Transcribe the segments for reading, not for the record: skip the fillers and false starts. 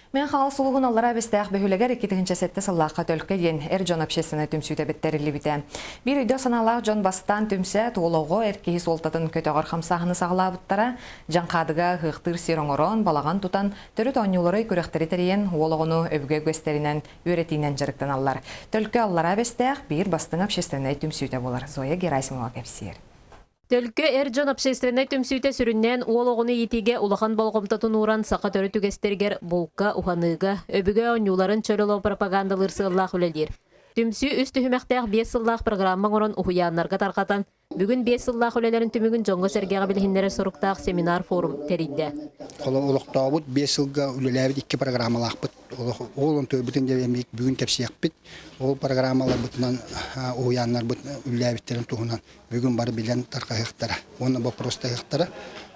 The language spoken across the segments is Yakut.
Мэҥэ Хаҥалас улууһун Аллараа Бэстээх бөһүөлэгэр 2007 сыллаахха Төлкө диэн эр дьон общественнай түмсүүтэ бэттэриллибитэ. Биир өйдөөх-санаалаах дьон бастаан түмсээт, уол оҕо эр киһи суолтатын көтөҕөр хамсааһыны саҕалаабыттара. Дьаҥхаадыга ыһыахтыыр сир оҥорон, балаҕан тутан, төрүт оонньуулары, күрэхтэри тэрийэн, уол оҕону өбүгэ үгэстэринэн үөрэтиинэн дьарыктаналлар. Төлкө Аллараа Бэстээх биир бастыҥ общественнай түмсүүтэ буолар. Зоя Герасимова кэпсиир. Төлкө эр дьон общественнай түмсүүтэ сүрүннээн уол оҕону иитиигэ улахан болҕомтотун ууран саха төрүт үгэстэригэр булка, уһаныыга, өбүгэ оонньууларын чөл олоҕу пропагандалыыр сыаллаах үлэлиир. Түмсүү үс түһүмэхтээх биэс сыллаах программа оҥорон уһуйааннарга тарҕатан, бүгүн биэс сыллаах үлэлэрин түмүгүн дьоҥҥо-сэргэҕэ билиһиннэрэр соруктаах семинар-форум тэрийдэ. Олохтообут биэс сылга үлэлээбит икки программалаахпыт. Ол онтуйбутун диэн бүгүн кэпсиэхпит. Ол программаларбытынан уһуйааннарбыт үлэлээбиттэрин туһунан бүгүн бары билэн тарҕаһыахтара уонна боппуруостаһыахтара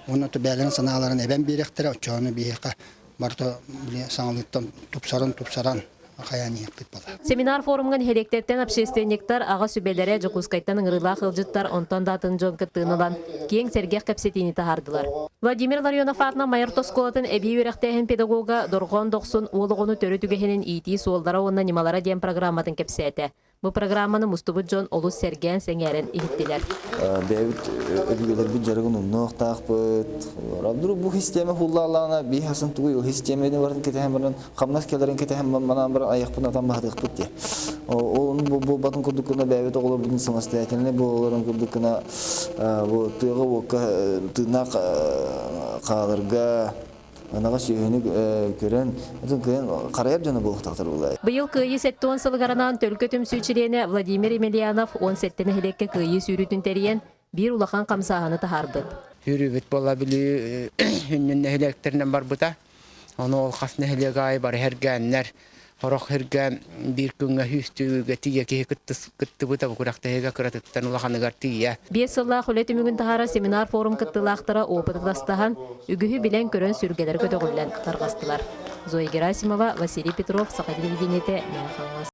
уонна бэйэлэрин санааларын эбэн биэриэхтэрэ, оччоҕуна биһиэхэ барыта били саҥалыыттан тупсаран тупсаран хайаан иһиэхпит буолар. Семинар форумҥа нэһилиэктэртэн общественниктар, аҕа сүбэлэрэ, Дьокуускайтан ыҥырыылаах ыалдьыттар, онтон да атын дьон кыттыыны ылан, киэҥ сэргэх кэпсэтиини таһаардылар. Владимир Ларионов аатынан Майор оскуолатын эбии үөрэхтээһин педагога Дорҕоон Дохсун уол оҕону төрүт үгэһинэн иитии суоллара уонна ньымалара диэн программатын кэпсээтэ. Бу программаны мустубут дьон олус сэргээн, сэҥээрэн иһиттилэр. Бэйэбит өбүгэлэрбит дьарыгын умнуохтаахпыт. Вдруг бу система хуллаалаана бии хасын тугуй ол системаны барытын кэтэһэн баран хамнас кэлэрин кэтэһэн манаан баран айахпын атан баһатыахпыт диye. Ол буолбатын курдук гына бэйэбит оҕолорбутун самостоятельный буоларын курдук гына бу тыаҕа уокка тыыннаах хааларга Анаҕа сүөһүнү көрөн, атын кыайан харайар дьоно буолуохтаахтар буолла. Быйыл Кыайыы 70 сылыгар анаан Төлкө түмсүү чилиэнэ Владимир Емельянов 17 нэһилиэккэ Кыайыы сүүрүүтүн тэрийэн, биир улахан хамсааһыны таһаарбыт. Сүүрүүбүт буолла Бүлүү үннүн нэһилиэктэринэн барбыта. Ону ол хас нэһилиэк аайы бары эргээннэр Сорох сиргэ биир күҥҥэ сүүстүүгэ тиийэ киһи кыттыбыта бу күрэхтэһиигэ кыратыттан улаханыгар тиийэ. Биэс сыллаах үлэ түмүгүн таһаарар семинар-форум кыттыылаахтара опыт атастаһан, үгүһү билэн-көрөн сүргэлэрэ көтөҕүллэн тарҕастылар. Зоя Герасимова, Василий Петров, Саха телевидениетэ, Мэҥэ Хаҥалас.